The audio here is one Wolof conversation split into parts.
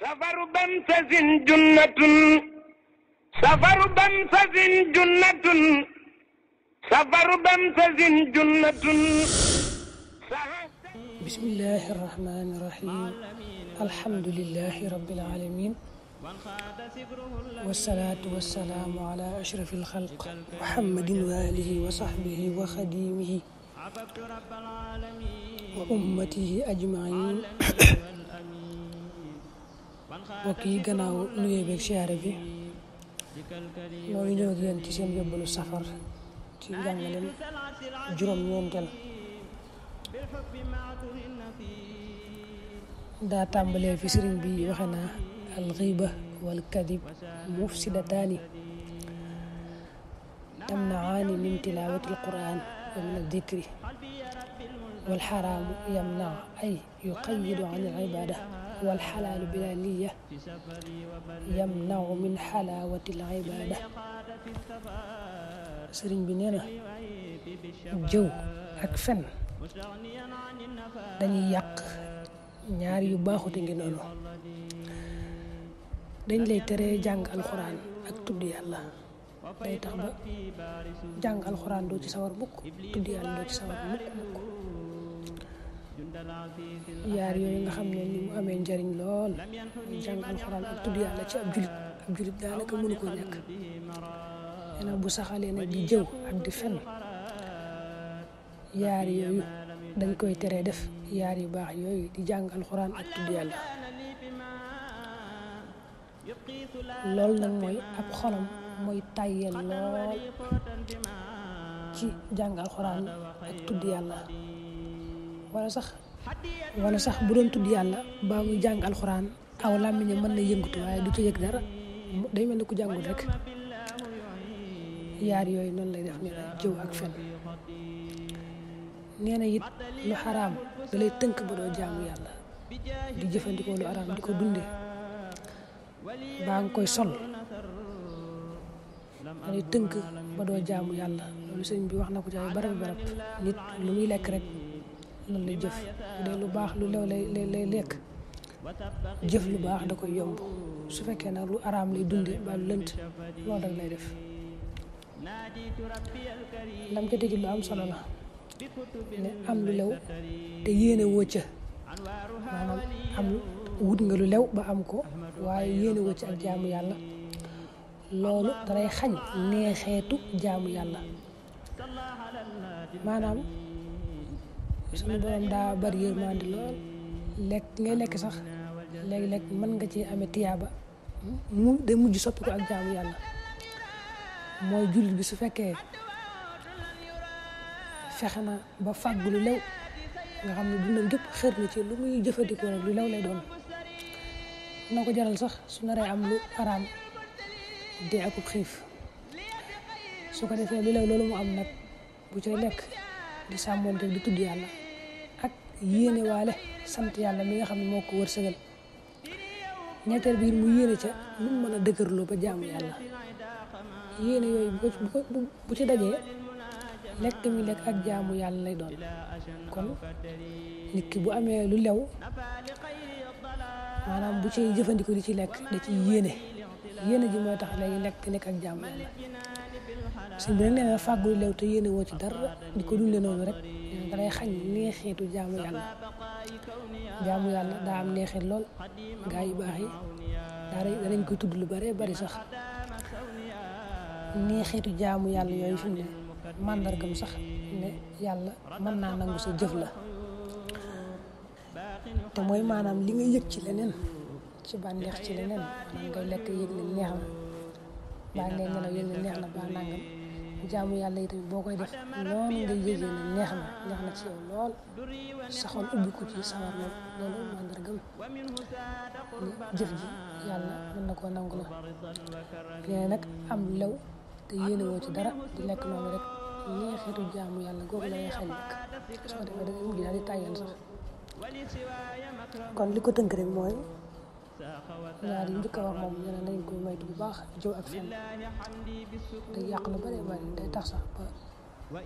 safaru bamsasin junnatun safaru bamsasin junnatun safaru bamsasin junnatun. bismillahi rahmani rahim alhamdulillahi rabbil alamin wasalaatu wasalaamu ala ashrafil xalq muhammadin wa alihi wa sahbihi wa xadimihi wa ummatihi ajmain. mbokk yi gannaaw nuyoo beeg siyaare bi moo ngi ñëw ak yéen ci seen yóbbalu safar ci njàngaleem juróom-ñeenteel daa tàmbalee fi sëriñ bi waxe naa alxiiba wal kadib mufsidataani tamnaani min tilaawati alquran wa min aldikri wal xaraamu yamna ay yuqayidu an alibada wal xalaalu bila niya yamnau min xalaawati alibada. sëriñ bi nee na jëw ak fen dañuy yàq ñaar yu baaxute ngi noonu. dañ lay tere jàng alxuraan ak tudd yàlla, day tax ba jàng alxuraan doo ci sawar mukk, tudd yàlla doo ci sawar mukk. yaar yooyu nga xam ne ni mu amee njariñ lool, jàng alxuraan ak tudd yàlla ci ab julit daanaka mënu ko ñàkk. nee na bu saxalee nag di jëw ak di fen, yaar yooyu dañ koy teree def yaar yu baax yooyu di jàng alxuraan ak tudd yàlla. loolu nag mooy ab xolam mooy tàyyeel lool ci jàng alxuraan ak tudd yàlla, wala sax bu doon tudd yàlla baa muy jàng alxuraan aw làmmiñam mën na yëngatu waaye du ci yëg dara, day mel ni ku jàngul rek. yaar yooyu noonu lay def nee na jëw ak fen. nee na it lu xaraam da lay tënk ba doo jaamu yàlla, di jëfandikoo lu xaraam di ko dunde baa nga koy sol da lay tënk ba doo jaamu yàlla. loolu sëñ bi wax na ko ci ay barab nit lu muy lekk rek loolu lay jëf. bu dee lu baax lu lew lay lekk, jëf lu baax da koy yomb. su fekkee nag lu xaraam lay dunde ba lu lënt, loolu rek lay def. lam ca tëji lu am solo la, ne am lu lew te yéene woo ca, maanaam am wut nga lu lew ba am ko waaye yéene woo ca ak jaamu yàlla, loolu dalay xañ neexeetu jaamu yàlla. maanaam suñu borom daa bari yërmande lool, lekk ngay lekk sax léegi-lekk mën nga ci amee tiyaaba mu day mujj soppi ko ak jaamu yàlla. mooy jullit bi su fekkee fexe na ba fàggu lu lew, nga xam ne dundam gépp xër na ci lu muy jëfandikoo rek lu lew lay doon, na ko jaral sax su naree am lu araam dee akub xiif. su ko defee lu lew loolu mu am nag bu cay lekk di sàmmoonte di tudd yàlla ak yéene waale sant yàlla mi nga xam ne moo ko wërsëgal. ñetteel biir mu yéene ca lu mu mën a dëgërloo ba jaamu yàlla. yéene yooyu bu ci dajee lekk mi lekk ak jaamu yàlla lay doon. kon nit ki bu amee lu lew, maanaam bu ci jëfandikoo di ci lekk da ci yéene ji mooy tax léegi lekk nekk ak jaamu yàlla. suñ bi nag nee na fàggu lu lew te yéene woo ci dara di ko dundee noonu rek da lay xañ neexeetu jaamu yàlla. jaamu yàlla daa am neexeet lool, gaa yu baax yi danañ koy tudd lu bare bari sax. neexeetu jaamu yàlla yooyu fi mu ne màndargam sax ne yàlla mën naa nangu sa jëf la, te mooy maanaam li nga yëg ci leneen, ci bànneex ci leneen, maanaam ngay lekk yëg ne neex na, baa ngay nelaw yëg ne neex na baa nangam. jaamu yàlla yi tamit boo koy def noonu ngay yëgee ne neex na ci yow lool, sa xol ubbi ko ci sawar loolu màndargam jëf ji yàlla mën na koo nangu la. léegi nag am lew te yéene woo ci dara di lekk noonu rek neexitu jaamu yàlla googu la ngay xañ lekk. soo defee da ngay mujj daal di tàyyal sax. kon li ko tënk rek mooy ñaar yi njëkk a wax moom nee na nañ koy moytu bu baax, jëw ak fen day yàq lu bari bari, day tax sax ba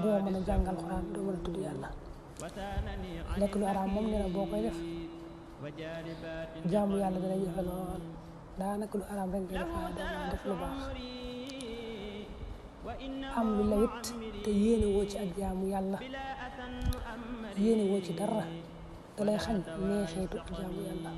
doo mën a jàngal Alxuraan, doo mën a tudd yàlla. lekk lu araam moom nee na boo koy def jaamu yàlla dana jafe lool daanaka lu araam rek ngay def lu baax am lu lawit te yéene woo ci ak jaamu yàlla yéene woo ci dara da lay xañ neexeetu jaamu yàlla